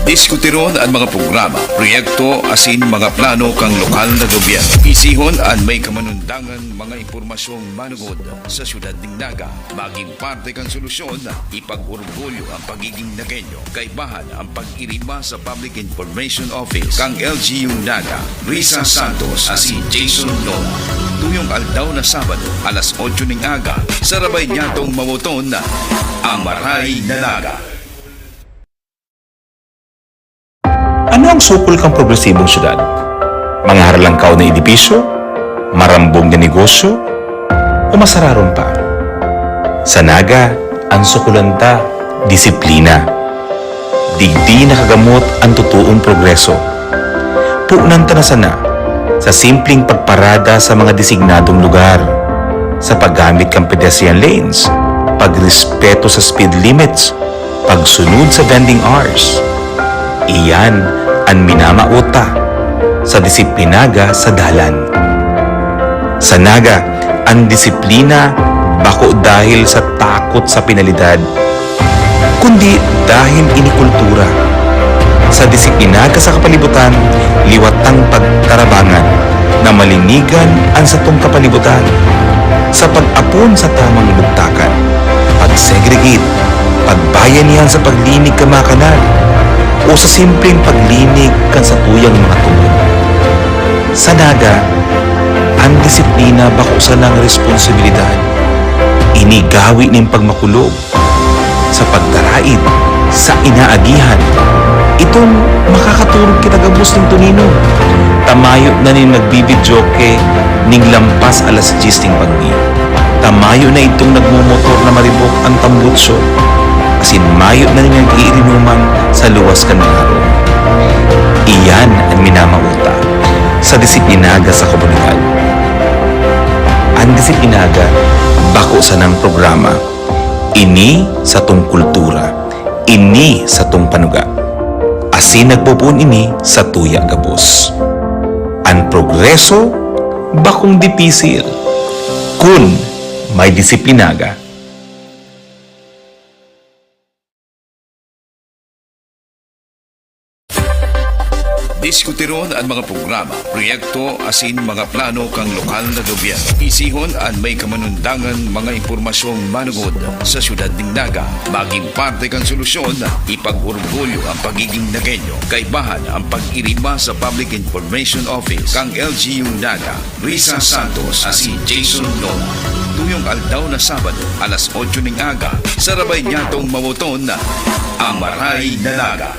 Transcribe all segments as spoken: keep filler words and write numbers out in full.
Diskutiron an mga programa, proyekto asin mga plano kan lokal na gobyerno. Isihon an may kamanundangan mga impormasyong manugod sa siyudad nin Naga, magin parte kan solusyon. Ipag-orgulyo an pagigin Nagueño. Kaibahan an pag-iriba sa Public Information Office kan L G U Naga. Risa Santos asin Jason Nola. Tuyong aldaw na Sabado, alas otso nin aga, sarabay niyatong mawoton an Maray na Naga. Ano ang sukol kan progresibong syudad? Mga haralangkaw na edipisyo? Marambong na negosyo? O mas rarom pa? Sa Naga, ang sukulan ta, disiplina. Digdi nakagamot ang totoong progreso. Punan ta na sana sa simpleng pagparada sa mga designadong lugar, sa paggamit kan pedestrian lanes, pagrespeto sa speed limits, pagsunod sa vending hours. Iyan an minamawot ta sa disiplinaga sa dalan. Sa Naga, an disiplina bako dahil sa takot sa penalidad, kundi dahil ini kultura. Sa disiplinaga sa kapalibutan, liwat tang pagtarabangan na malinigan an satong kapalibutan. Sa pag-apon sa tamang bugtakan, pag-segregate, pagbayanihan sa paglinig kan mga kanal, o sa simpleng paglinig kan satuyang mga tubod. Sa Naga, an disiplina bako sanang responsibilidad. Ini gawi nin pagmakulog sa pagdaraid sa inaagihan. Itong makakaturog kita gabos nin tuninon. Ta mayo na nin nagbibidyoke ning lampas alas dyes nin pagdi. Ta mayo na itong nagmomotor na maribok an tambutsyo, asin mayo na nin nag-iirinuman sa luwas kan mga harong. Iyan an minamawot ta sa disiplinaga sa komunidad. An disiplinaga, bako sanang programa. Ini satong kultura, ini satong panuga. Asin nagpopoon ini sa tuya gabos. An progreso bakong dipisil kun may disiplinaga. Diskutiron an mga programa, proyekto asin mga plano kan lokal na gobyerno. Isihon an may kamanundangan mga impormasyong manugod sa siyudad nin Naga. Magin parte kan solusyon, ipag-orgulyo an pagigin Nagueño. Kaibahan an pag-iriba sa Public Information Office kan L G U Naga. Risa Santos asin Jason Nola. Tuyong aldaw na Sabado, alas otso nin aga, sarabay niyatong mawoton an Maray na Naga.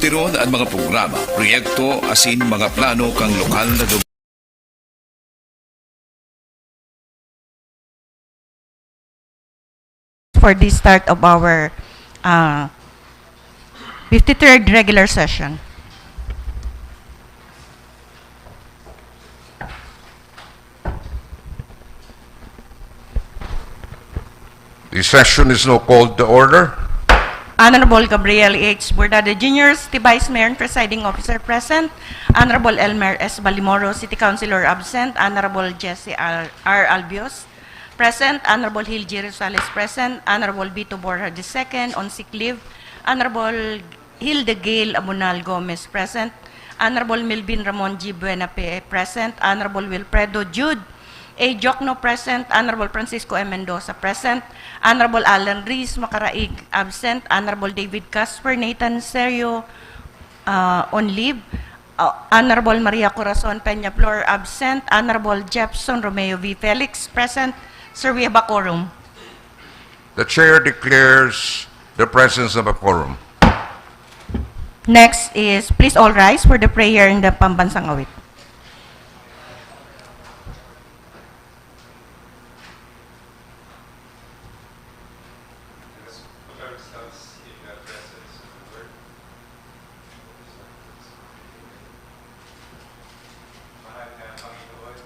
Ron an mga programa, proyekto asin mga plano kan lokal na gobierno. For the start of our, uh, fifty-third regular session. The session is now called to order. Honorable Gabriel H. Bordado Junior, City Vice Mayor and Presiding Officer, present. Honorable Elmer S. Balimoro, City Councilor, absent. Honorable Jesse R. R. Albios, present. Honorable Hilgy Rosales, present. Honorable Vito Borja the second, on sick leave. Honorable Hilda Gail Abonal Gomez, present. Honorable Melvin Ramon G. Buenafe, present. Honorable Wilfredo Jude A. Jocno, present. Honorable Francisco M. Mendoza, present. Honorable Alan Reyes Macaraig, absent. Honorable David Casper Nathan Serio, ah, on leave. Ah, Honorable Maria Corazon Peñaflor, absent. Honorable Jefferson Romeo V. Felix, present. Sir, we have a quorum. The chair declares the presence of a quorum. Next is, please all rise for the prayer in the Pambansang Awit. Mahal na Panginoon,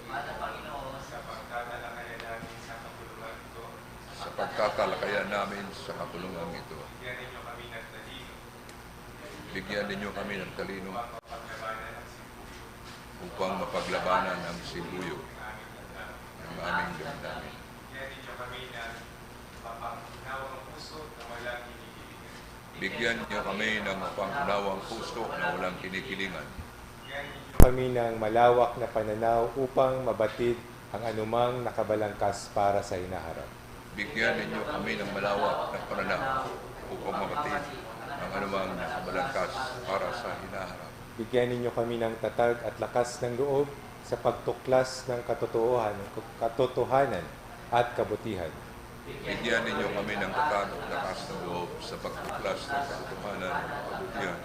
mahal na Panginoon, sa pagtatalakayan namin sa kapulungan ito, sa pagtatalakayan namin sa kapulungan ito, bigyan ninyo kami ng talino, bigyan ninyo kami ng talino upang mapaglabanan ang simbuyo, upang mapaglabanan ang simbuyo ng aming damdamin, ng aming damdamin. Bigyan ninyo kami ng mapangunawang puso na walang kinikilingan. Bigyan niyo kami ng mapangunawang puso na walang kinikilingan. Kami ng malawak na pananaw upang mabatid ang anumang nakabalangkas para sa hinaharap. Bigyan ninyo kami ng malawak na pananaw upang mabatid ang anumang nakabalangkas para sa hinaharap. Bigyan ninyo kami ng tatag at lakas ng loob sa pagtuklas ng katotohan-, katotohanan at kabutihan. Bigyan ninyo kami ng tatag at lakas ng loob sa pagtuklas ng katotohanan at kabutihan.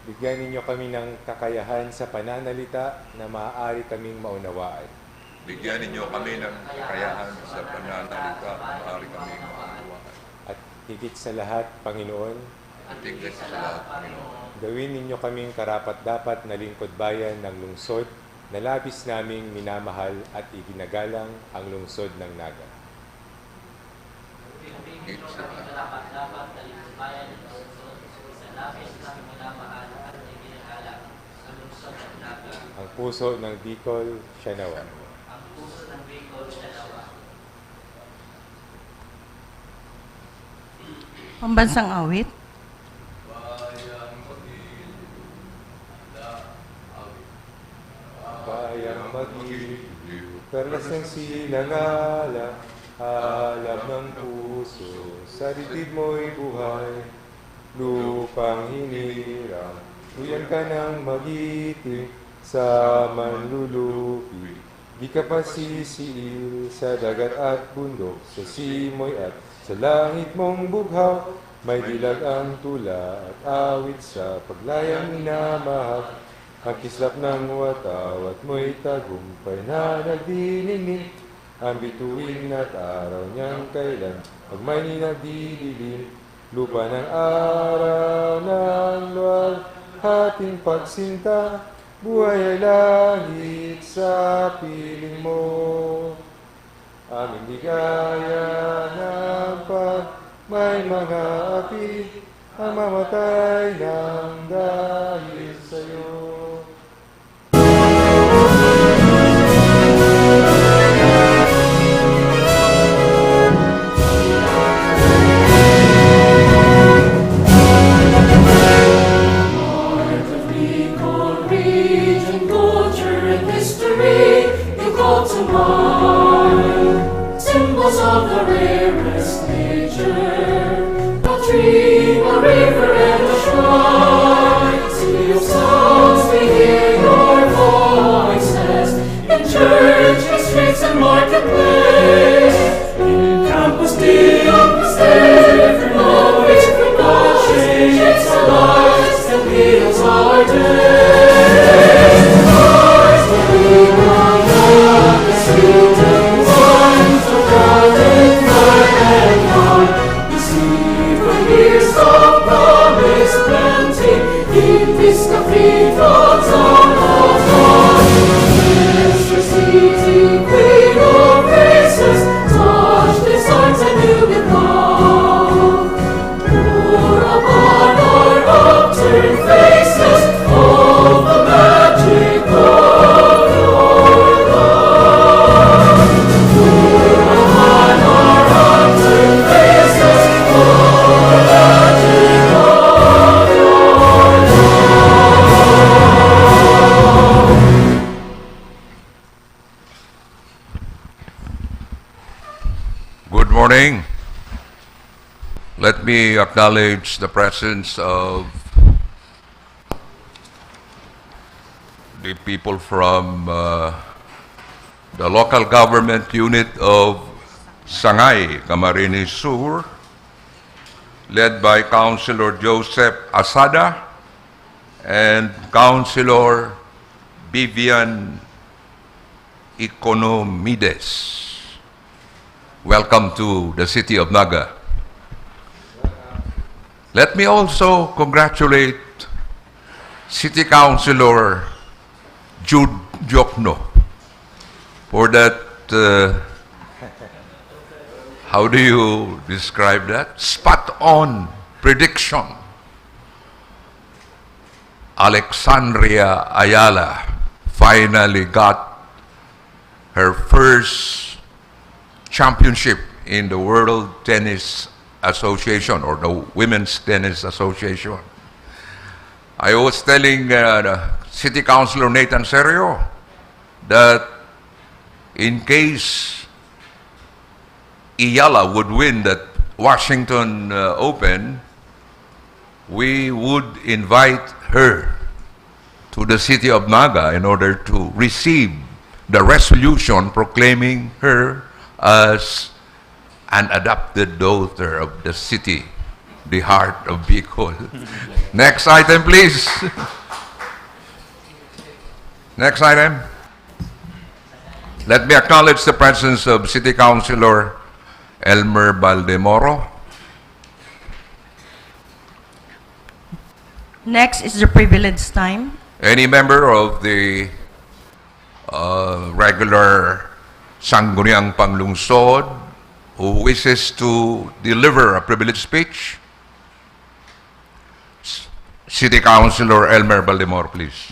Bigyan ninyo kami ng kakayahan sa pananalita na maaari kaming maunawaan. Bigyan ninyo kami ng kakayahan sa pananalita na maaari kaming maunawaan. At higit sa lahat, Panginoon, At higit sa lahat, Panginoon, gawin ninyo kaming karapat-dapat na lingkod bayan ng lungsod na labis naming minamahal at iginagalang, ang lungsod ng Naga. Higit sa lahat. Ang puso ng Bicol, siya nawa. Pambansang Awit. Bayang magiliw, perlas ng sinangala, alam ng puso, sa dibdib mo'y buhay. Lupang hinirang, duyan ka ng magiting, sa manlulupi, di ka pasisiil, sa dagat at bundok, sa simoy at sa langit mong bughaw, may dilag ang tula at awit sa paglayang minamahal. Ang kislap ng watawat mo'y tagumpay na nagdiningning, ang bituin at araw niyang kailan pag may nagdidilim. Lupa ng araw ng luwalhating pagsinta, buhay ay lahit sa piling mo. Aming ligaya na pag may mga api, ang mamatay nang dahil sa'yo. Region, culture, and history, you call to mind symbols of the rarest nature. A tree, a river, and a shrine. Sea of sounds, we hear your voices in church, in streets, and marketplace. In campus, the campus, every moment, every moment, shapes our lives. Morning. Let me acknowledge the presence of the people from uh, the local government unit of Sangay, Camarines Sur, led by Councilor Joseph Asada and Councilor Vivian Economides. Welcome to the city of Naga. Let me also congratulate City Councilor Jude Jokno for that, uh, how do you describe that? Spot on prediction. Alexandria Ayala finally got her first championship in the World Tennis Association or the Women's Tennis Association. I was telling uh, City Councilor Nathan Serio that in case Ayala would win that Washington uh, Open, we would invite her to the city of Naga in order to receive the resolution proclaiming her as an adopted daughter of the city, the heart of Bicol. Next item, please. Next item. Let me acknowledge the presence of City Councilor Elmer Baldemoro. Next is the privilege time. Any member of the uh, regular Sangguniang Panglungsod who wishes to deliver a privilege speech? City Councilor Elmer Baldemoro, please.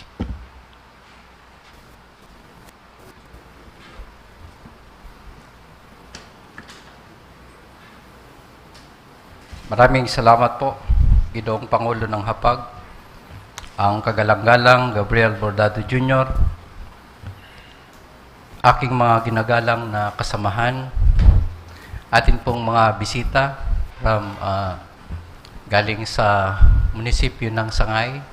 Maraming salamat po, Ginoong Pangulo ng Hapag, ang kagalang-galang Gabriel Bordado Junior, aking mga ginagalang na kasamahan, atin pong mga bisita from uh, galing sa munisipyo ng Sangay,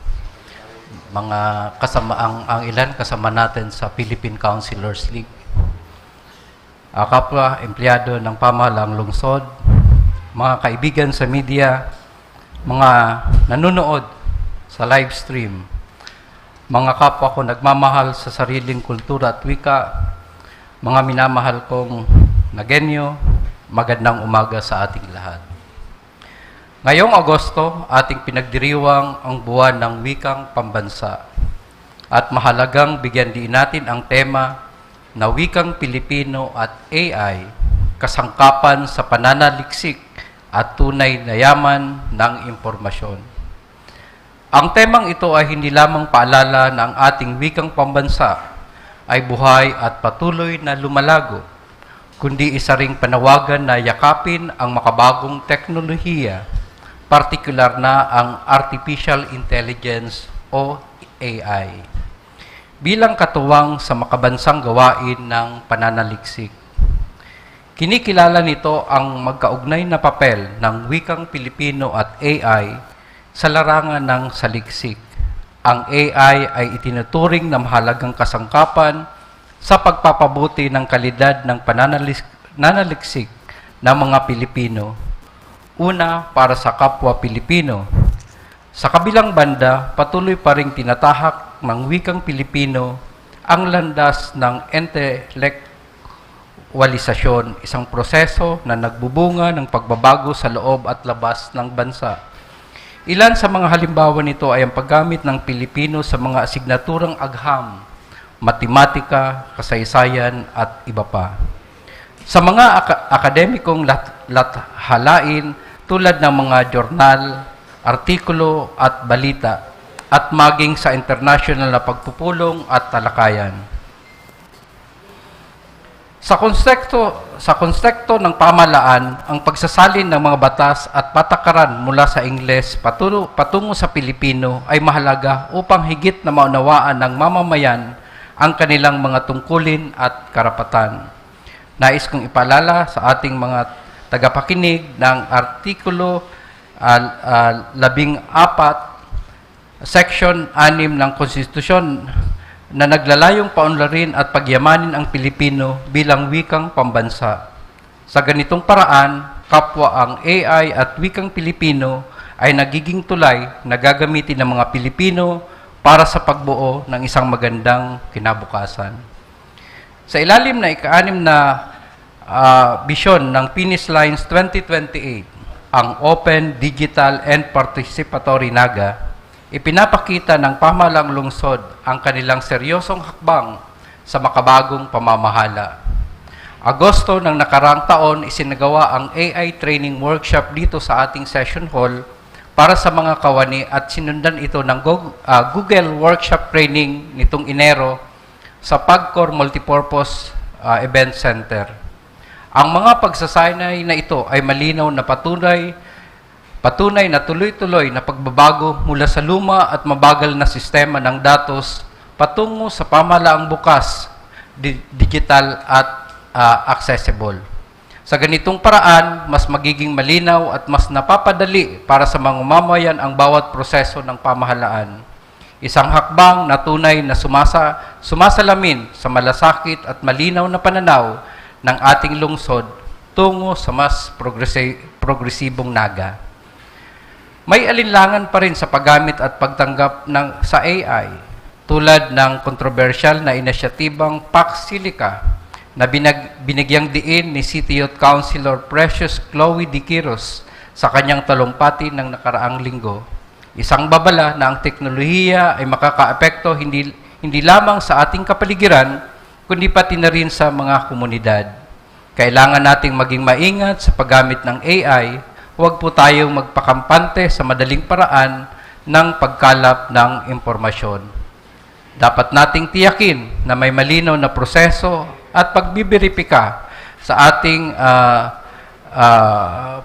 mga kasama ang, ang ilan kasama natin sa Philippine Councilors League. Uh, kapwa empleyado ng pamahalaang lungsod, mga kaibigan sa media, mga nanonood sa live stream, mga kapwa ko nagmamahal sa sariling kultura at wika, mga minamahal kong Nagenyo, magandang umaga sa ating lahat. Ngayong Agosto, ating pinagdiriwang ang Buwan ng Wikang Pambansa. At mahalagang bigyan din natin ang tema na wikang Pilipino at A I, kasangkapan sa pananaliksik at tunay na yaman ng impormasyon. Ang temang ito ay hindi lamang paalala na ang ating wikang pambansa ay buhay at patuloy na lumalago, kundi isa ring panawagan na yakapin ang makabagong teknolohiya, partikular na ang artificial intelligence o A I, bilang katuwang sa makabansang gawain ng pananaliksik. Kinikilala nito ang magkaugnay na papel ng wikang Pilipino at A I sa larangan ng saliksik. Ang A I ay itinuturing na mahalagang kasangkapan sa pagpapabuti ng kalidad ng pananalis- nanaliksik ng mga Pilipino. Una, para sa kapwa Pilipino. Sa kabilang banda, patuloy pa ring tinatahak ng wikang Pilipino ang landas ng intelektualisasyon, isang proseso na nagbubunga ng pagbabago sa loob at labas ng bansa. Ilan sa mga halimbawa nito ay ang paggamit ng Pilipino sa mga asignaturang agham, matematika, kasaysayan, at iba pa. Sa mga aka- akademikong lat- lathalain tulad ng mga journal, artikulo, at balita, at maging sa international na pagpupulong at talakayan. Sa konteksto, sa konteksto ng pamahalaan, ang pagsasalin ng mga batas at patakaran mula sa Ingles patulo, patungo sa Pilipino ay mahalaga upang higit na maunawaan ng mamamayan ang kanilang mga tungkulin at karapatan. Nais kong ipaalala sa ating mga tagapakinig ng Artikulo, ah, ah, labing apat, Section anim ng Konstitusyon na naglalayong paunlarin at pagyamanin ang Pilipino bilang wikang pambansa. Sa ganitong paraan, kapwa ang A I at wikang Pilipino ay nagiging tulay na gagamitin ng mga Pilipino para sa pagbuo ng isang magandang kinabukasan. Sa ilalim na ika-anim na, ah, bisyon ng Finish Lines twenty twenty-eight, ang Open, Digital, and Participatory Naga, ipinapakita ng pamahalaang lungsod ang kanilang seryosong hakbang sa makabagong pamamahala. Agosto ng nakaraang taon, isinagawa ang A I training workshop dito sa ating session hall para sa mga kawani at sinundan ito ng Gog-, ah, Google Workshop Training nitong Enero sa Pagcor Multipurpose, ah, Event Center. Ang mga pagsasanay na ito ay malinaw na patunay, patunay na tuloy-tuloy na pagbabago mula sa luma at mabagal na sistema ng datos patungo sa pamahalaang bukas, di-, digital at, ah, accessible. Sa ganitong paraan, mas magiging malinaw at mas napapadali para sa mga mamamayan ang bawat proseso ng pamahalaan. Isang hakbang na tunay na sumasa-, sumasalamin sa malasakit at malinaw na pananaw ng ating lungsod tungo sa mas progresi-, progresibong Naga. May alinlangan pa rin sa paggamit at pagtanggap ng, sa A I, tulad ng kontrobersyal na inisyatibang Pax Silica na binag-, binigyang diin ni City Youth Councilor Precious Chloe Diquiros sa kanyang talumpati ng nakaraang linggo. Isang babala na ang teknolohiya ay makakaapekto hindi, hindi lamang sa ating kapaligiran, kundi pati na rin sa mga komunidad. Kailangan nating maging maingat sa paggamit ng A I, huwag po tayong magpakampante sa madaling paraan ng pagkalap ng impormasyon. Dapat nating tiyakin na may malinaw na proseso at pagbiberipika sa ating, ah, ah,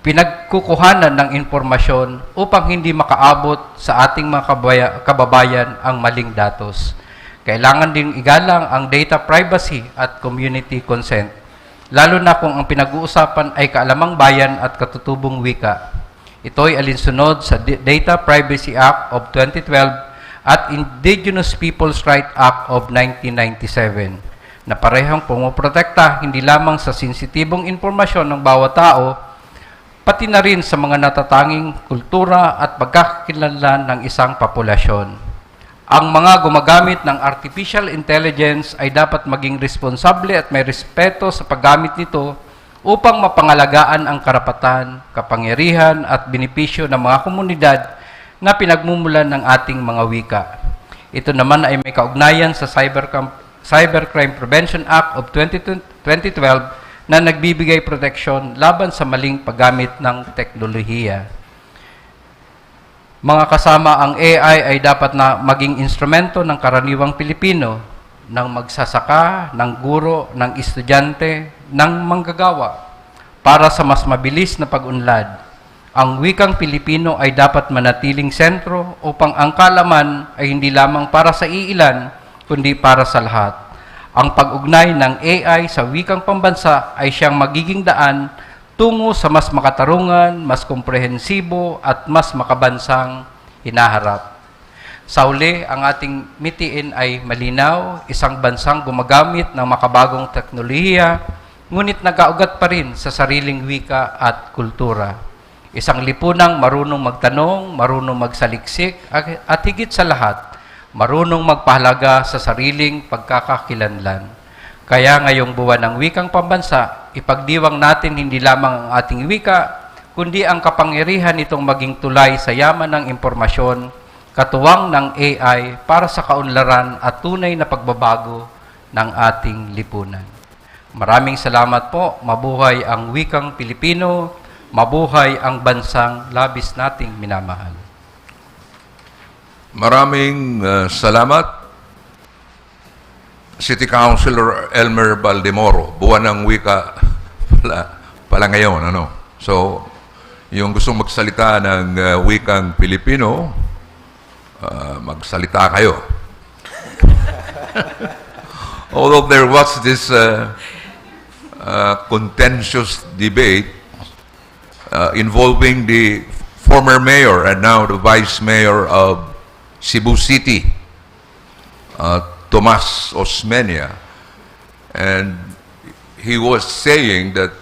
pinagkukuhanan ng impormasyon upang hindi makaabot sa ating mga kabaya-, kababayan ang maling datos. Kailangan ding igalang ang data privacy at community consent, lalo na kung ang pinag-uusapan ay kaalamang bayan at katutubong wika. Ito'y alinsunod sa D-, Data Privacy Act of twenty twelve at Indigenous Peoples' Rights Act of nineteen ninety-seven, na parehong pumoprotekta hindi lamang sa sensitibong impormasyon ng bawat tao, pati na rin sa mga natatanging kultura at pagkakakilanlan ng isang populasyon. Ang mga gumagamit ng artificial intelligence ay dapat maging responsable at may respeto sa paggamit nito upang mapangalagaan ang karapatan, kapangyarihan at benepisyo ng mga komunidad na pinagmumulan ng ating mga wika. Ito naman ay may kaugnayan sa Cybercam-, Cybercrime Prevention Act of twenty twelve na nagbibigay proteksyon laban sa maling paggamit ng teknolohiya. Mga kasama, ang A I ay dapat na maging instrumento ng karaniwang Pilipino, ng magsasaka, ng guro, ng estudyante, ng manggagawa, para sa mas mabilis na pag-unlad. Ang wikang Pilipino ay dapat manatiling sentro upang ang kaalaman ay hindi lamang para sa iilan, kundi para sa lahat. Ang pag-ugnay ng A I sa wikang pambansa ay siyang magiging daan tungo sa mas makatarungan, mas komprehensibo, at mas makabansang hinaharap. Sa huli, ang ating mitiin ay malinaw, isang bansang gumagamit ng makabagong teknolohiya, ngunit nag-augat pa rin sa sariling wika at kultura. Isang lipunang marunong magtanong, marunong magsaliksik, at, at higit sa lahat, marunong magpahalaga sa sariling pagkakakilanlan. Kaya ngayong buwan ng wikang pambansa, ipagdiwang natin hindi lamang ang ating wika, kundi ang kapangyarihan nitong maging tulay sa yaman ng impormasyon, katuwang ng A I para sa kaunlaran at tunay na pagbabago ng ating lipunan. Maraming salamat po. Mabuhay ang wikang Pilipino. Mabuhay ang bansang labis nating minamahal. Maraming, ah, salamat, City Councilor Elmer Baldemoro. Buwan ng wika pala, pala ngayon, ano? So, yung gustong magsalita ng, ah, wikang Pilipino, ah, magsalita kayo. All of their watch this, ah, uh, contentious debate uh, involving the former mayor and now the vice mayor of Cebu City, uh, Tomas Osmeña. And he was saying that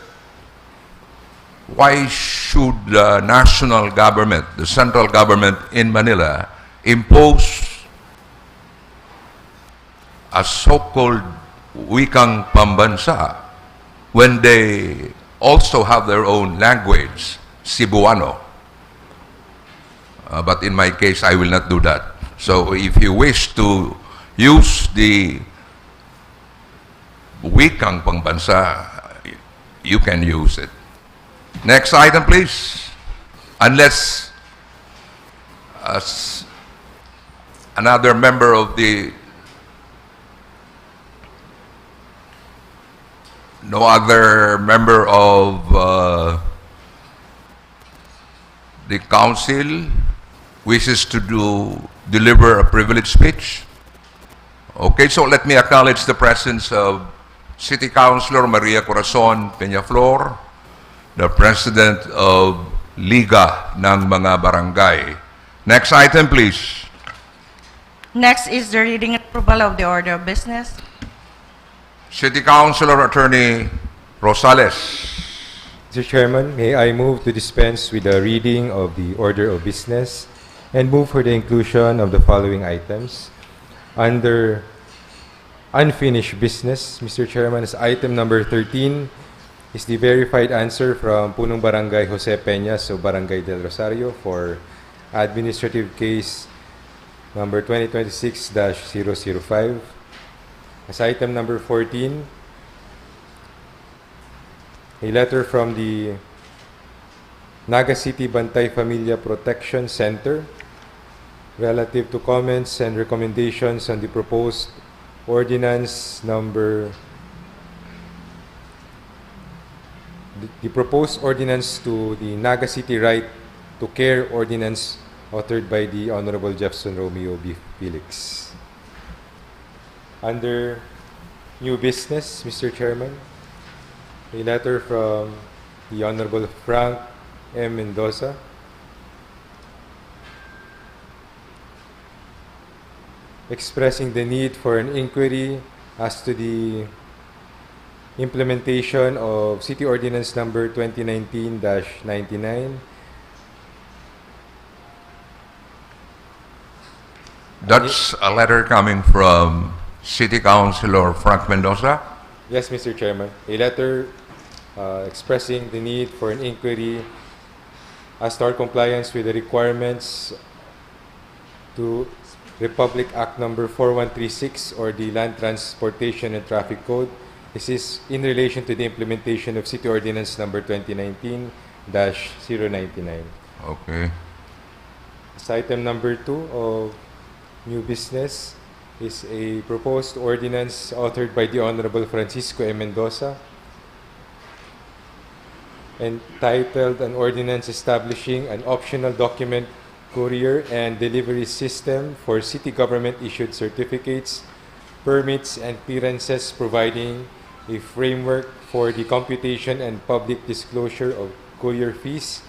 why should the national government, the central government in Manila, impose a so-called wikang pambansa when they also have their own language, Cebuano? Uh, but in my case, I will not do that. So if you wish to use the wikang pambansa, you can use it. Next item, please. Unless as another member of the no other member of uh, the council wishes to do deliver a privilege speech. Okay, so let me acknowledge the presence of City Councilor Maria Corazon Peñaflor, the president of Liga ng mga Barangay. Next item, please. Next is the reading and approval of the order of business. City Councilor Attorney Rosales. Mister Chairman, may I move to dispense with the reading of the order of business and move for the inclusion of the following items under unfinished business, Mister Chairman, as item number thirteen is the verified answer from Punong Barangay Jose Peñas of Barangay Del Rosario for administrative case number twenty twenty-six dash zero zero five. As item number fourteen, a letter from the Naga City Bantay Familia Protection Center relative to comments and recommendations on the proposed ordinance number the, the proposed ordinance to the Naga City Right to Care Ordinance authored by the Honorable Jefferson Romeo B. Felix. Under new business, Mister Chairman, a letter from the Honorable Frank M. Mendoza expressing the need for an inquiry as to the implementation of City Ordinance Number twenty nineteen dash ninety-nine. That's a letter coming from City Councilor Frank Mendoza. Yes, Mister Chairman. A letter uh, expressing the need for an inquiry as to our compliance with the requirements to Republic Act Number four one three six or the Land Transportation and Traffic Code. This is in relation to the implementation of City Ordinance Number twenty nineteen dash zero ninety-nine. Okay. As item number two of new business is a proposed ordinance authored by the Honorable Francisco M. Mendoza, entitled An Ordinance Establishing an Optional Document Courier and Delivery System for City Government-Issued Certificates, Permits, and Clearances, providing a framework for the computation and public disclosure of courier fees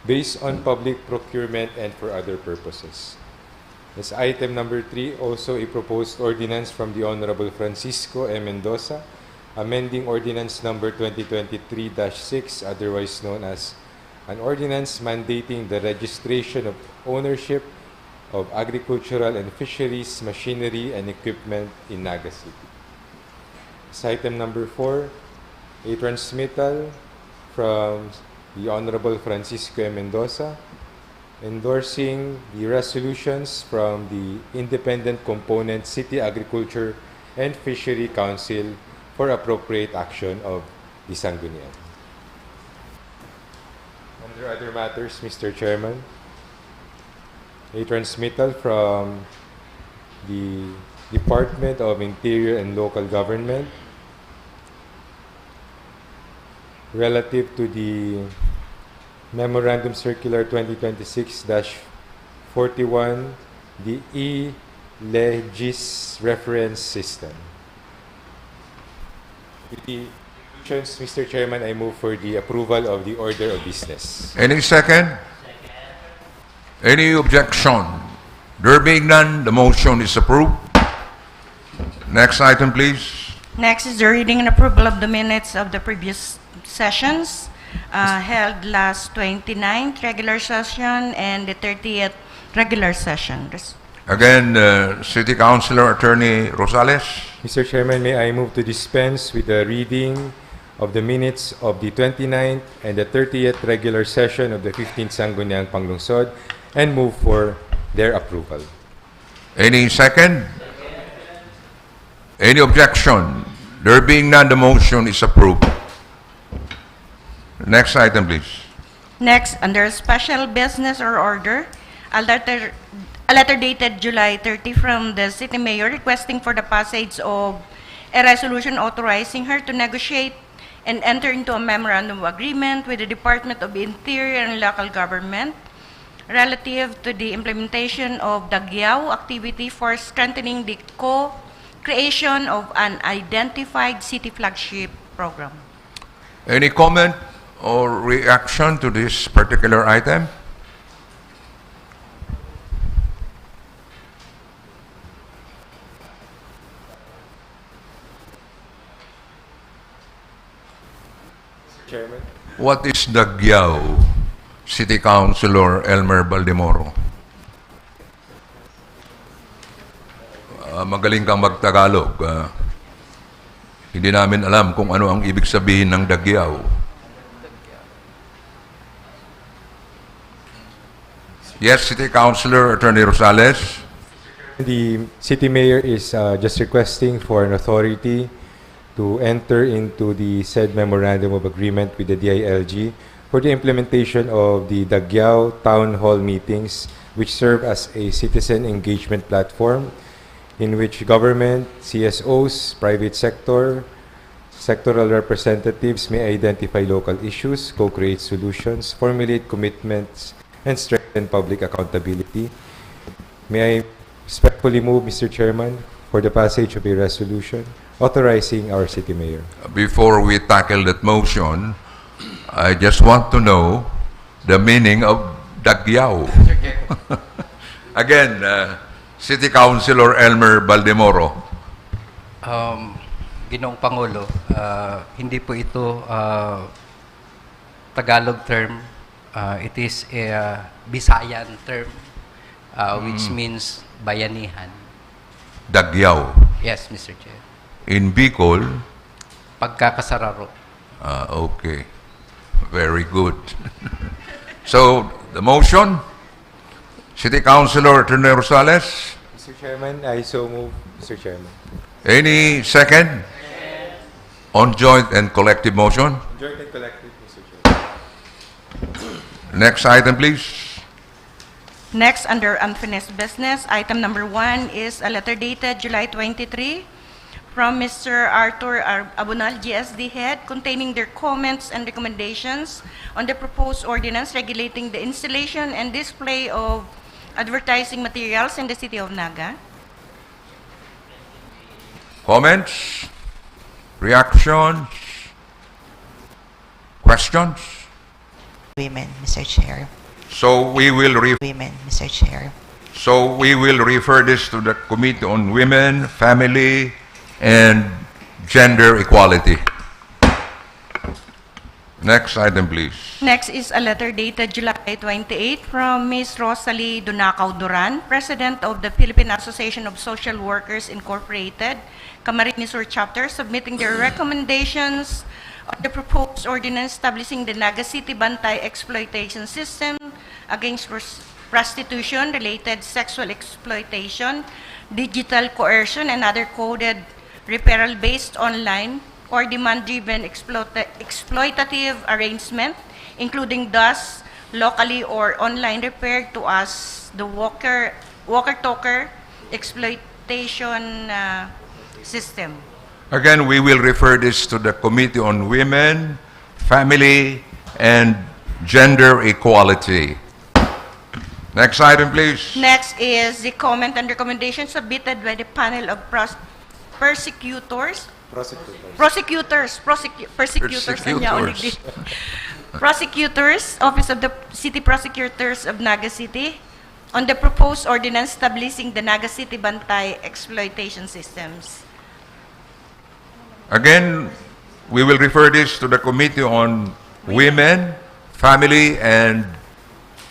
based on public procurement and for other purposes. As item number three, also a proposed ordinance from the Honorable Francisco M. Mendoza, amending Ordinance Number twenty twenty-three dash six, otherwise known as an ordinance mandating the registration of ownership of agricultural and fisheries machinery and equipment in Naga City. As item number four, a transmittal from the Honorable Francisco M. Mendoza endorsing the resolutions from the Independent Component City Agriculture and Fishery Council for appropriate action of the Sanggunian. Under other matters, Mister Chairman, a transmittal from the Department of Interior and Local Government relative to the Memorandum Circular twenty twenty-six dash forty-one, the e-Legis Reference System. With the Mister Chairman, I move for the approval of the order of business. Any second? Any objection? There being none, the motion is approved. Next item, please. Next is the reading and approval of the minutes of the previous sessions, uh, held last twenty-ninth regular session and the thirtieth regular session. Res- Again, uh, City Councilor Attorney Rosales. Mister Chairman, may I move to dispense with the reading of the minutes of the twenty-ninth and the thirtieth regular session of the fifteenth Sangguniang Panglungsod and move for their approval. Any second? Any objection? There being none, the motion is approved. Next item, please. Next, under special business or order, a letter, a letter dated July thirty from the city mayor requesting for the passage of a resolution authorizing her to negotiate and enter into a memorandum of agreement with the Department of Interior and Local Government relative to the implementation of Daguiao activity for strengthening the co-creation of an identified city flagship program. Any comment or reaction to this particular item? Chairman? What is Daguiao, City Councilor Elmer Baldemoro? Ah, magaling kang magtagalog. Ah, hindi namin alam kung ano ang ibig sabihin ng Daguiao. Yes, City Councilor Attorney Rosales. The city mayor is, uh, just requesting for an authority to enter into the said memorandum of agreement with the D I L G for the implementation of the Daguiao Town Hall meetings, which serve as a citizen engagement platform in which government, C S Os, private sector, sectoral representatives may identify local issues, co-create solutions, formulate commitments, and strengthen public accountability. May I respectfully move, Mister Chairman, for the passage of a resolution authorizing our city mayor. Before we tackle that motion, I just want to know the meaning of Daguiao. Again, uh, City Councilor Elmer Baldemoro. Um, Ginoong Pangulo, ah, hindi po ito, ah, Tagalog term. Ah, it is a, ah, Visayan term, ah, which Mm. means bayanihan. Daguiao. Yes, Mister Chair. In Bicol? Pagkakasararo. Ah, okay. Very good. So, the motion, City Councilor Attorney Rosales. Mister Chairman, I so move, Mister Chairman. Any second? On joint and collective motion? Joint and collective, Mister Chairman. Next item, please. Next, under unfinished business, item number one is a letter dated July twenty-three from Mister Arthur Ar-, Abunal, G S D head, containing their comments and recommendations on the proposed ordinance regulating the installation and display of advertising materials in the city of Naga. Comments? Reactions? Questions? Women, Mister Chair. So we will re- Women, Mister Chair. So we will refer this to the Committee on Women, Family, and Gender Equality. Next item, please. Next is a letter dated July twenty-eight from Miss Rosalie Dunacao Duran, President of the Philippine Association of Social Workers Incorporated, Camarines Sur Chapter, submitting their recommendations on the proposed ordinance establishing the Naga City Bantay Exploitation System against pros-, prostitution, related sexual exploitation, digital coercion, and other coded referral-based online or demand-driven exploita-, exploitative arrangement, including those locally or online referred to as the walker, walker-talker exploitation, uh, system. Again, we will refer this to the Committee on Women, Family, and Gender Equality. Next item, please. Next is the comment and recommendation submitted by the panel of pros-, prosecutors Prosecutors. Prosecutors, prosecu- persecutors, ang yaon Persecutors. Prosecutors, Office of the City Prosecutors of Naga City, on the proposed ordinance establishing the Naga City Bantay exploitation systems. Again, we will refer this to the Committee on Women, Family, and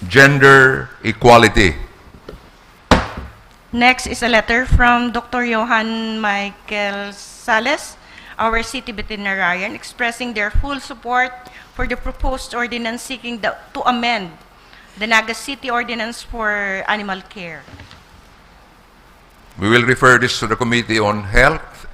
Gender Equality. Next is a letter from Doctor Johan Michael Sales, our city veterinarian, expressing their full support for the proposed ordinance seeking the, to amend the Naga City Ordinance for Animal Care. We will refer this to the Committee on Health.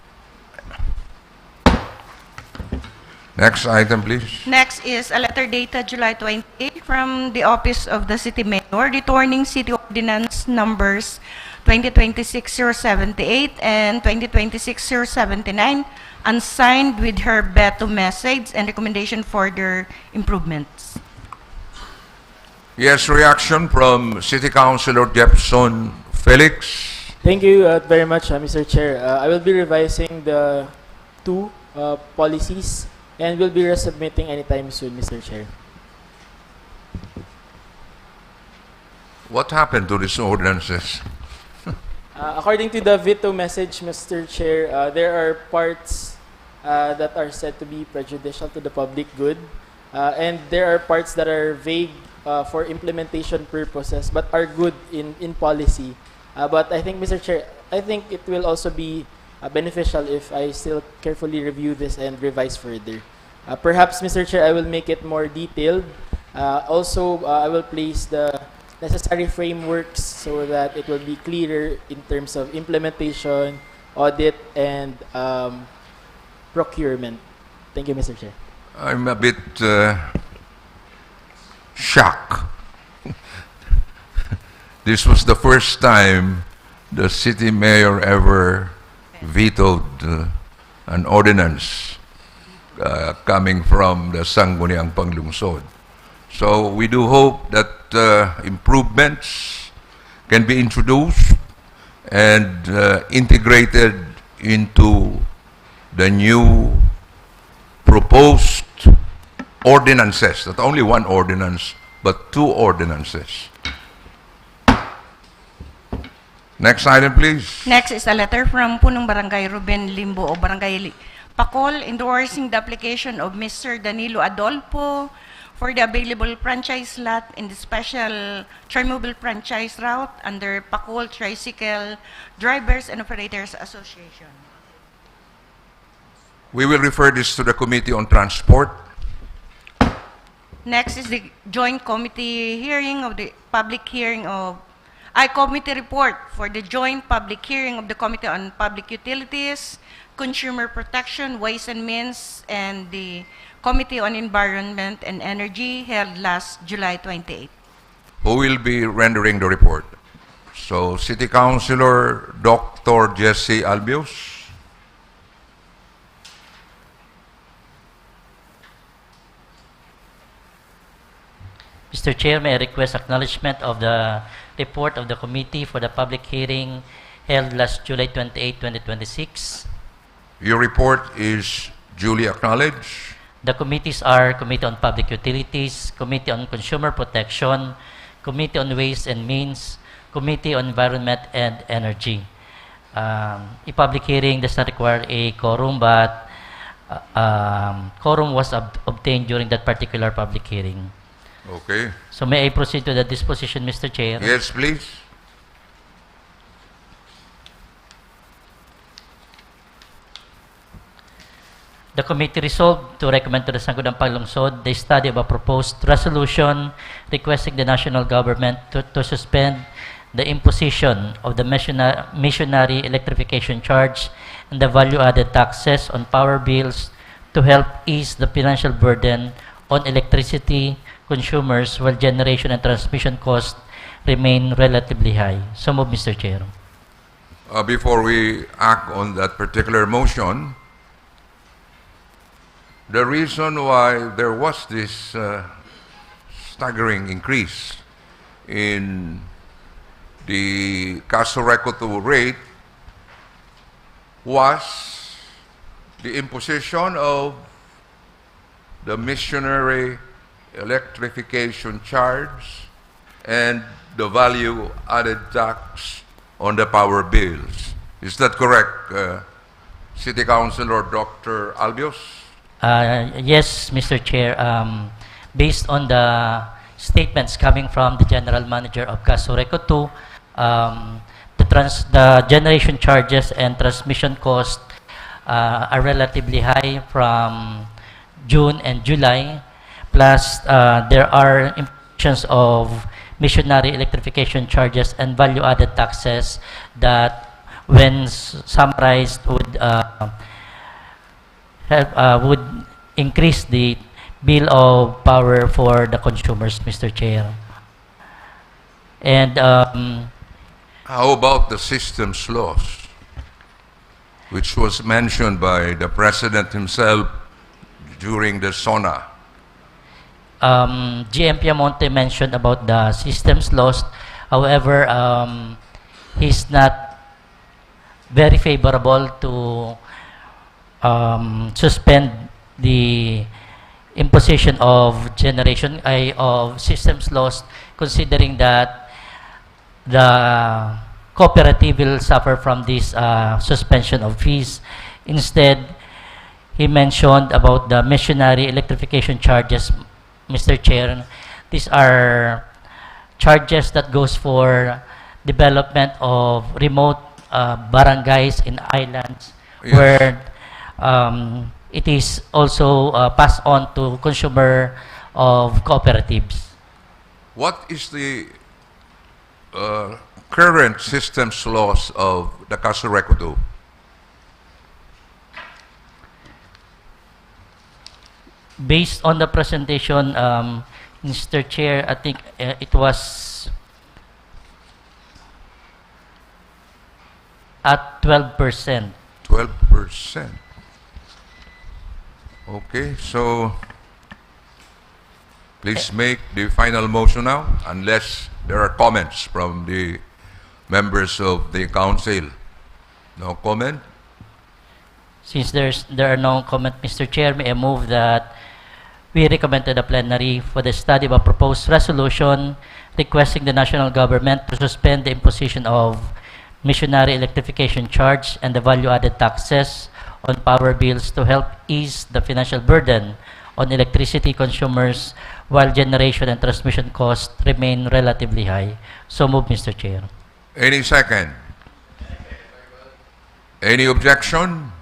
Next item, please. Next is a letter dated July twenty from the Office of the City Mayor, returning City Ordinance Numbers twenty twenty-six oh seventy-eight and twenty twenty-six oh seventy-nine, and signed with her veto message and recommendation for their improvements. Yes, reaction from City Councilor Jefferson Felix. Thank you uh, very much, uh, Mister Chair. Uh, I will be revising the two uh, policies and will be resubmitting anytime soon, Mister Chair. What happened to these ordinances? Uh, according to the veto message, Mister Chair, uh, there are parts uh, that are said to be prejudicial to the public good, uh, and there are parts that are vague uh, for implementation purposes but are good in, in policy. Uh, but I think, Mister Chair, I think it will also be uh, beneficial if I still carefully review this and revise further. Uh, perhaps, Mister Chair, I will make it more detailed. Uh, also, uh, I will place the necessary frameworks so that it will be clearer in terms of implementation, audit, and um, procurement. Thank you, Mister Chair. I'm a bit uh, shocked. This was the first time the city mayor ever vetoed uh, an ordinance uh, coming from the Sangguniang Panglungsod. So we do hope that uh, improvements can be introduced and uh, integrated into the new proposed ordinances. Not only one ordinance, but two ordinances. Next item, please. Next is a letter from Punong Barangay Ruben Limbo of Barangay Li- Pacol, endorsing the application of Mister Danilo Adolfo for the available franchise lot in the special Trimobile franchise route under Pacol Tricycle Drivers and Operators Association. We will refer this to the Committee on Transport. Next is the joint committee hearing of the public hearing of, I committee report for the joint public hearing of the Committee on Public Utilities, Consumer Protection, Ways and Means, and the Committee on Environment and Energy held last July twenty-eight. Who will be rendering the report? So, City Councilor Doctor Jesse Albios. Mister Chair, may I request acknowledgement of the report of the committee for the public hearing held last July twenty-eight, twenty twenty-six. Your report is duly acknowledged. The committees are Committee on Public Utilities, Committee on Consumer Protection, Committee on Ways and Means, Committee on Environment and Energy. Um, a public hearing does not require a quorum, but uh, um, quorum was ob- obtained during that particular public hearing. Okay. So may I proceed to the disposition, Mister Chair? Yes, please. The committee resolved to recommend to the Sangguniang Panglungsod the study of a proposed resolution requesting the national government to, to suspend the imposition of the missionary, missionary electrification charge and the value-added taxes on power bills to help ease the financial burden on electricity consumers while generation and transmission costs remain relatively high. So move, Mister Chair. Uh, before we act on that particular motion, the reason why there was this uh, staggering increase in the Casureco two rate was the imposition of the missionary electrification charge and the value-added tax on the power bills. Is that correct, uh, City Councilor Doctor Albios? Uh, yes, Mister Chair. Um, based on the statements coming from the General Manager of Casureco two, um, the, trans- the generation charges and transmission cost uh, are relatively high from June and July. Plus, uh, there are impositions of missionary electrification charges and value-added taxes that, when s- summarized, would uh, have, uh, would increase the bill of power for the consumers, Mister Chair. And um, How about the systems loss, which was mentioned by the President himself during the SONA? Um, G M Piamonte mentioned about the systems lost. However, um, he's not very favorable to um, suspend the imposition of generation ay of systems lost, considering that the cooperative will suffer from this uh, suspension of fees. Instead, he mentioned about the missionary electrification charges, Mister Chair. These are charges that goes for development of remote uh, barangays in islands Yes. where um, it is also uh, passed on to consumer of cooperatives. What is the uh, current systems loss of the Casureco two? Based on the presentation, um, Mister Chair, I think uh, it was at twelve percent. Twelve percent. Okay, so please make the final motion now, unless there are comments from the members of the council. No comment? Since there's, there are no comment, Mister Chair, may I move that we recommend to the plenary for the study of a proposed resolution requesting the national government to suspend the imposition of missionary electrification charge and the value-added taxes on power bills to help ease the financial burden on electricity consumers while generation and transmission costs remain relatively high. So move, Mister Chair. Any second? Any objection?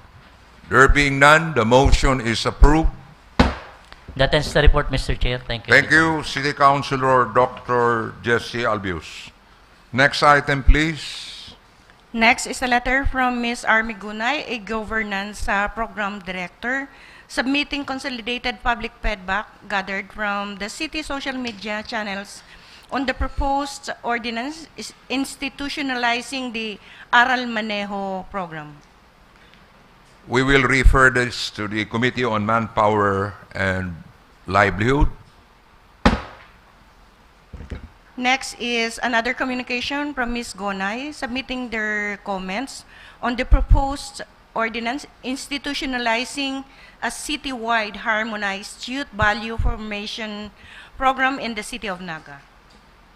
There being none, the motion is approved. That ends the report, Mister Chair. Thank you. Thank you, City Councilor Doctor Jesse Albius. Next item, please. Next is a letter from Miss Army Gunay, a governance uh, program director, submitting consolidated public feedback gathered from the city social media channels on the proposed ordinance is institutionalizing the Aral Maneho program. We will refer this to the Committee on Manpower and Livelihood. Next is another communication from Miss Gonay submitting their comments on the proposed ordinance institutionalizing a citywide harmonized youth value formation program in the city of Naga.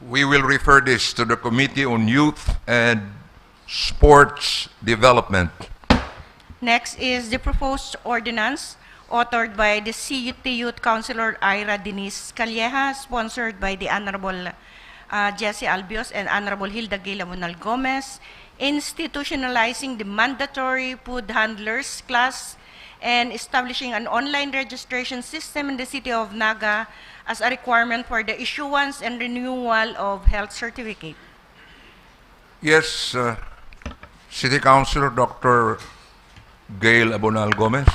We will refer this to the Committee on Youth and Sports Development. Next is the proposed ordinance authored by the C U T Youth Councilor Ira Denise Calleja, sponsored by the Honorable uh, Jesse Albios and Honorable Hilda Gay Labonal Gomez, institutionalizing the mandatory food handlers class and establishing an online registration system in the city of Naga as a requirement for the issuance and renewal of health certificate. Yes, uh, City Councilor Doctor Gail Abonal Gomez.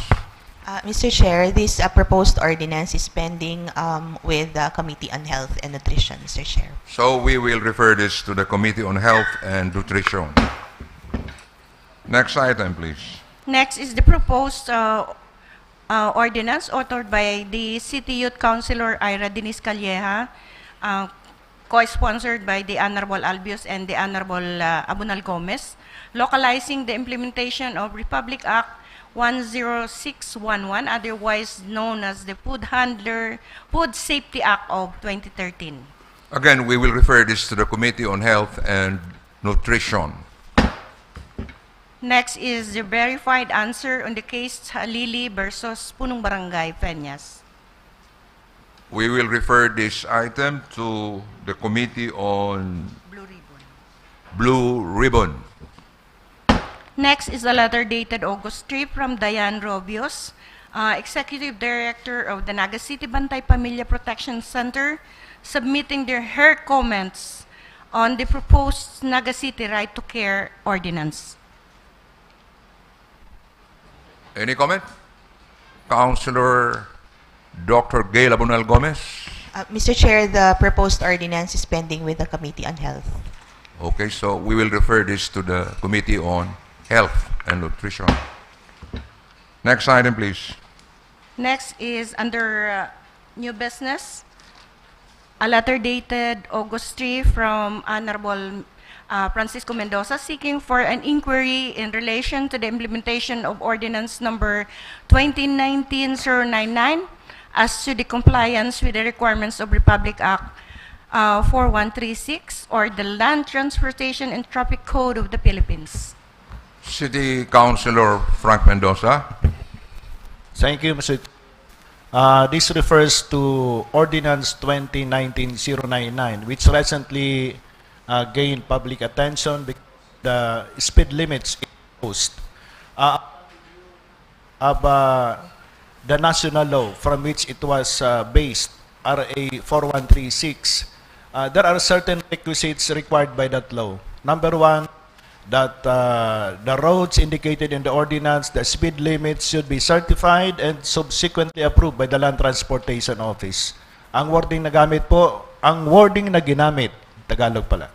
Uh, Mister Chair, this uh, proposed ordinance is pending um, with the Committee on Health and Nutrition, Mister Chair. So we will refer this to the Committee on Health and Nutrition. Next item, please. Next is the proposed uh, uh, ordinance authored by the City Youth Councilor Ira Denise Calleja, uh, co-sponsored by the Honorable Albios and the Honorable uh, Abunal Gomez, localizing the implementation of Republic Act one zero six one one, otherwise known as the Food Handler, Food Safety Act of twenty thirteen. Again, we will refer this to the Committee on Health and Nutrition. Next is the verified answer on the case Halili versus Punong Barangay, Peñas. We will refer this item to the Committee on Blue Ribbon. Blue Ribbon. Next is a letter dated August three from Diane Robios, uh, Executive Director of the Naga City Bantay Pamilya Protection Center, submitting their, her comments on the proposed Naga City Right to Care Ordinance. Any comment? Councilor Doctor Gail Abunal Gomez. Uh, Mister Chair, the proposed ordinance is pending with the Committee on Health. Okay, so we will refer this to the Committee on Health and Nutrition. Next item, please. Next is under uh, new business. A letter dated August three from Honorable uh, Francisco Mendoza seeking for an inquiry in relation to the implementation of Ordinance Number twenty nineteen zero nine nine as to the compliance with the requirements of Republic Act uh, four one three six or the Land Transportation and Traffic Code of the Philippines. City Councilor Frank Mendoza. Thank you, Mister Uh, this refers to Ordinance twenty nineteen zero nine nine, which recently uh, gained public attention because the speed limits imposed uh, of uh, the national law from which it was uh, based, R A four one three six. Uh, there are certain requisites required by that law. Number one, that uh, the roads indicated in the ordinance, the speed limits should be certified and subsequently approved by the Land Transportation Office. Ang wording na gamit po, ang wording na ginamit, Tagalog pala,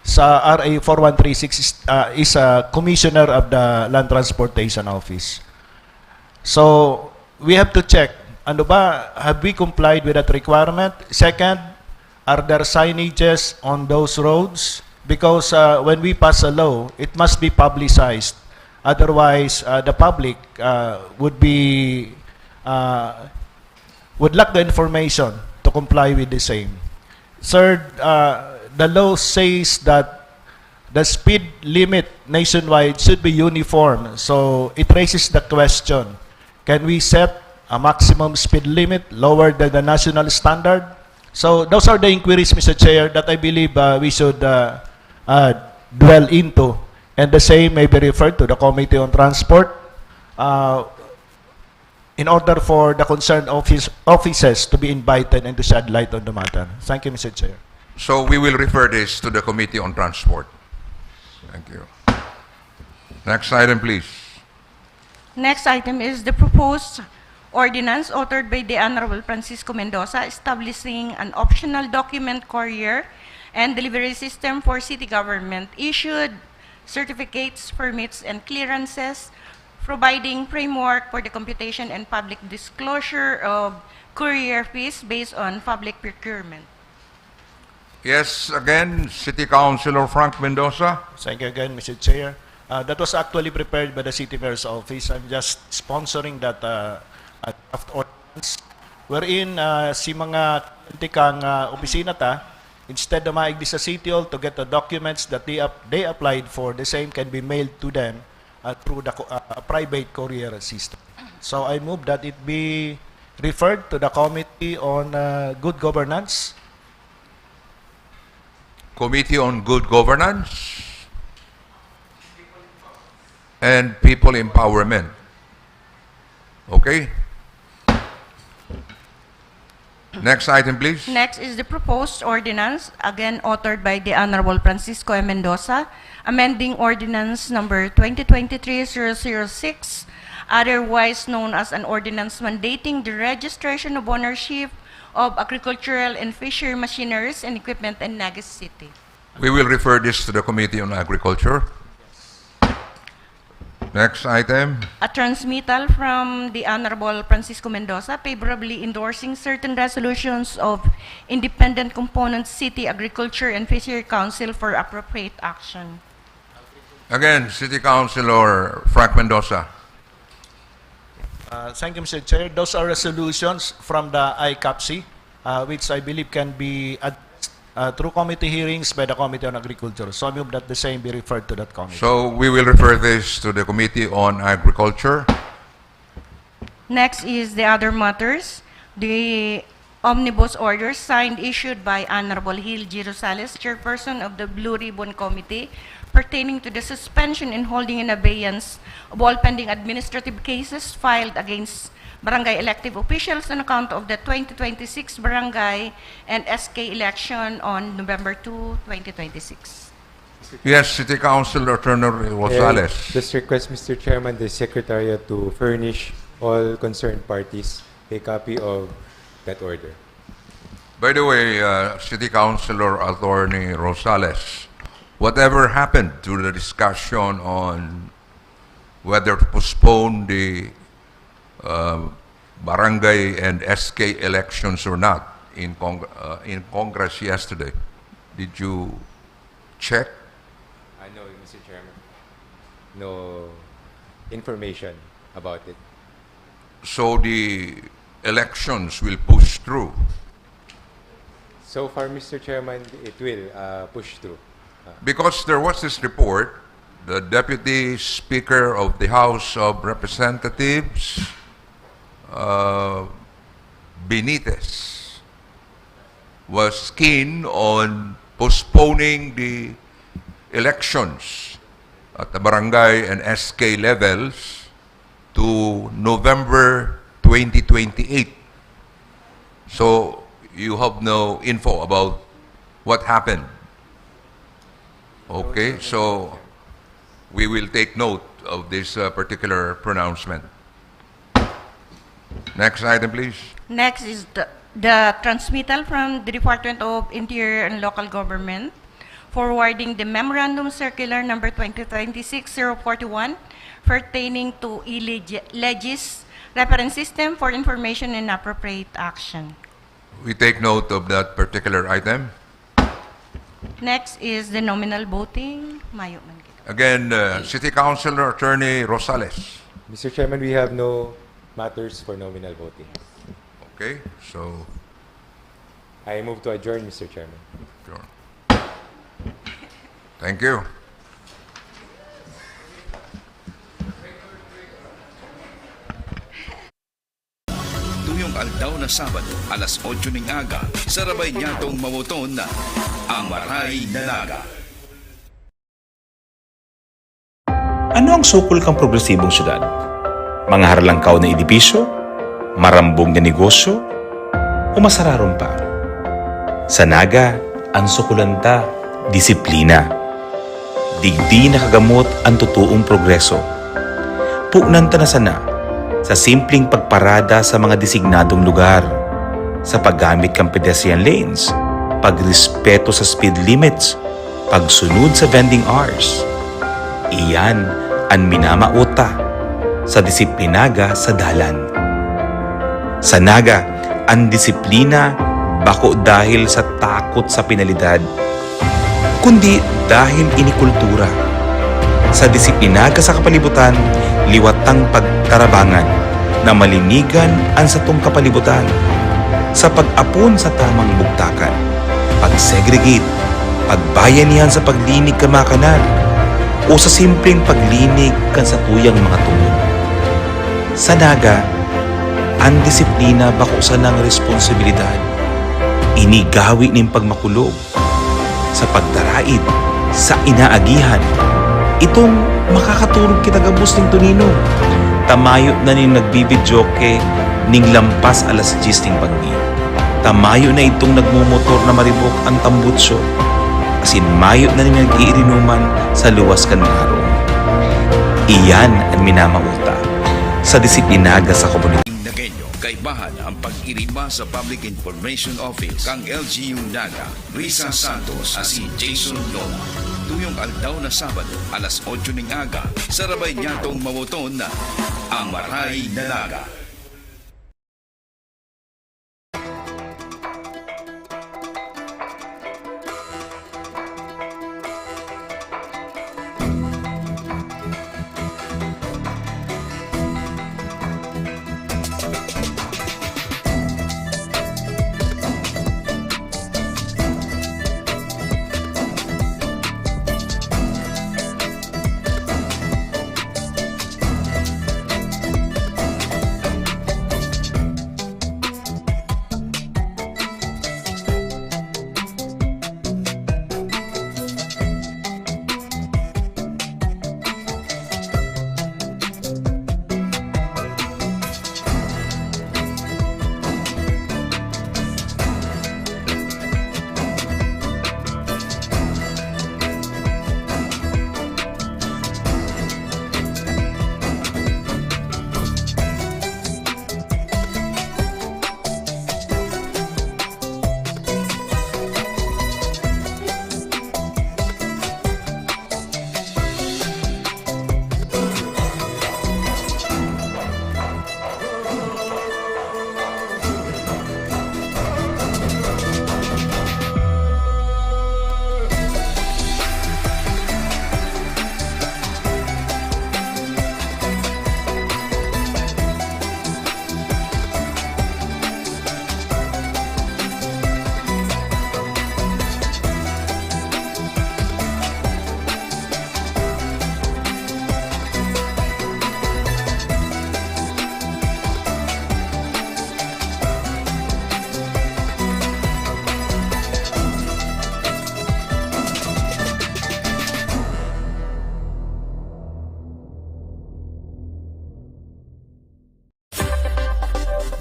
sa R A four one three six is, uh, is a commissioner of the Land Transportation Office. So, we have to check, ano ba, have we complied with that requirement? Second, are there signages on those roads? Because uh, when we pass a law, it must be publicized. Otherwise, uh, the public uh, would be uh, would lack the information to comply with the same. Third, uh, the law says that the speed limit nationwide should be uniform. So it raises the question, can we set a maximum speed limit lower than the national standard? So those are the inquiries, Mister Chair, that I believe uh, we should uh, uh, dwell into. And the same may be referred to the Committee on Transport uh, in order for the concerned office, offices to be invited and to shed light on the matter. Thank you, Mister Chair. So we will refer this to the Committee on Transport. Thank you. Next item, please. Next item is the proposed ordinance authored by the Honorable Francisco Mendoza establishing an optional document courier and delivery system for city government issued certificates, permits, and clearances, providing framework for the computation and public disclosure of courier fees based on public procurement. Yes, again, City Councilor Frank Mendoza. Thank you again, Mister Chair. Uh, that was actually prepared by the City Mayor's Office. I'm just sponsoring that uh, uh, draft ordinance wherein uh, si mga kliyente kang uh, opisina ta, instead na maigdi sa City Hall to get the documents that they, ap- they applied for, the same can be mailed to them uh, through the co- uh, private courier system. So I move that it be referred to the Committee on uh, Good Governance. Committee on Good Governance and People Empowerment. Okay? Next item, please. Next is the proposed ordinance, again authored by the Honorable Francisco M. Mendoza, amending Ordinance Number twenty twenty-three zero zero six, otherwise known as an ordinance mandating the registration of ownership of agricultural and fishery machineries and equipment in Naga City. We will refer this to the Committee on Agriculture. Next item. A transmittal from the Honorable Francisco Mendoza favorably endorsing certain resolutions of Independent Component City Agriculture and Fishery Council for appropriate action. Again, City Councilor Frank Mendoza. Uh, thank you, Mister Chair. Those are resolutions from the I C A P C, uh, which I believe can be addressed, uh, through committee hearings by the Committee on Agriculture. So I move that the same be referred to that committee. So we will refer this to the Committee on Agriculture. Next is the other matters. The omnibus orders signed, issued by Honorable Hil G Rosales, Chairperson of the Blue Ribbon Committee, pertaining to the suspension and holding in abeyance of all pending administrative cases filed against barangay elective officials on account of the twenty twenty-six barangay and S K election on November two, twenty twenty-six. Yes, City Council Attorney Rosales. I just request, Mister Chairman, the Secretariat to furnish all concerned parties a copy of that order. By the way, uh, City Councilor Attorney Rosales, whatever happened to the discussion on whether to postpone the, uh, barangay and S K elections or not in Cong-, uh, in Congress yesterday? Did you check? Uh, no, Mister Chairman. No information about it. So the elections will push through? So far, Mister Chairman, it will, uh, push through. Uh, Because there was this report, the Deputy Speaker of the House of Representatives, uh, Benitez, was keen on postponing the elections at the barangay and S K levels to November twenty twenty-eight. So, you have no info about what happened. Okay, so we will take note of this, uh, particular pronouncement. Next item, please. Next is the, the transmittal from the Department of Interior and Local Government, forwarding the Memorandum Circular number twenty twenty-six zero forty-one, pertaining to e-legis reference system for information and appropriate action. We take note of that particular item. Next is the nominal voting. Mayo man kita. Again, uh, City Councilor Attorney Rosales. Mister Chairman, we have no matters for nominal voting. Okay, so I move to adjourn, Mister Chairman. Sure. Thank you. Tuyong aldaw na Sabado, alas otso ning aga, sarabay niyatong mawoton na ang Maray na Naga. Ano ang sukol kan progresibong syudad? Mga harlangkaw na edipisyo? Marambong na negosyo? O mas hararom pa? Sa Naga, ang sukulan ta, disiplina. Digdi nakagamot an totoong progreso. Punan ta na sana sa simpleng pagparada sa mga designadong lugar, sa paggamit kan pedestrian lanes, pagrespeto sa speed limits, pagsunod sa vending hours. Iyan an minamao ta sa disiplinaga sa dalan. Sa Naga, an disiplina bako dahil sa takot sa penalidad, kundi dahil ini kultura. Sa disiplinaga sa kapalibutan, liwat tang pagtarabangan na malinigan an satong kapalibutan sa pag-apon sa tamang bugtakan, pag-segregate, pagbayanihan sa paglinig kan mga kanal, o sa simpleng paglinig kan satuyang mga tubod. Sa Naga, an disiplina bako sanang responsibilidad. Ini gawi nin pagmakulog sa pagdaraid sa inaagihan. Itong makakaturog kita gabos nin tunino. Ta mayo na nin nagbibidyoke ning lampas alas dyes nin pagi. Ta mayo na itong nagmomotor na maribok an tambutsyo. Asin mayo na nin nag-iirinuman sa luwas kan mga harong. Iyan an minamao ta sa disiplinaga sa komunidad. Nagenyo, kaibahan ang pag-irima sa Public Information Office kan L G U Naga. Risa Santos asin Jason Lola. Tuyong aldaw na Sabado, alas otso ning aga, sarabay niyatong mawoton na ang Maray na Naga.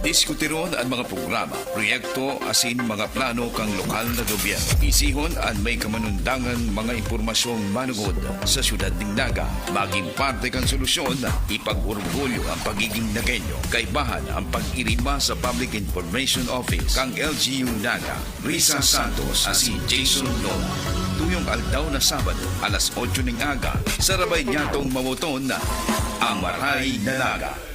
Diskutiron an mga programa, proyekto asin mga plano kan lokal na gobyerno. Isihon an may kamanundangang mga impormasyong manugod sa syudad nin Naga. Magin parte kan solusyon, ipag-orgulyo an pagigin Nagueño. Kaibahan an pag-irima sa Public Information Office kan L G U Naga. Risa Santos asin Jason Nola. Tuyong aldaw na Sabado, alas otso nin aga, sarabay niyatong mamoton na ang Maray na Naga.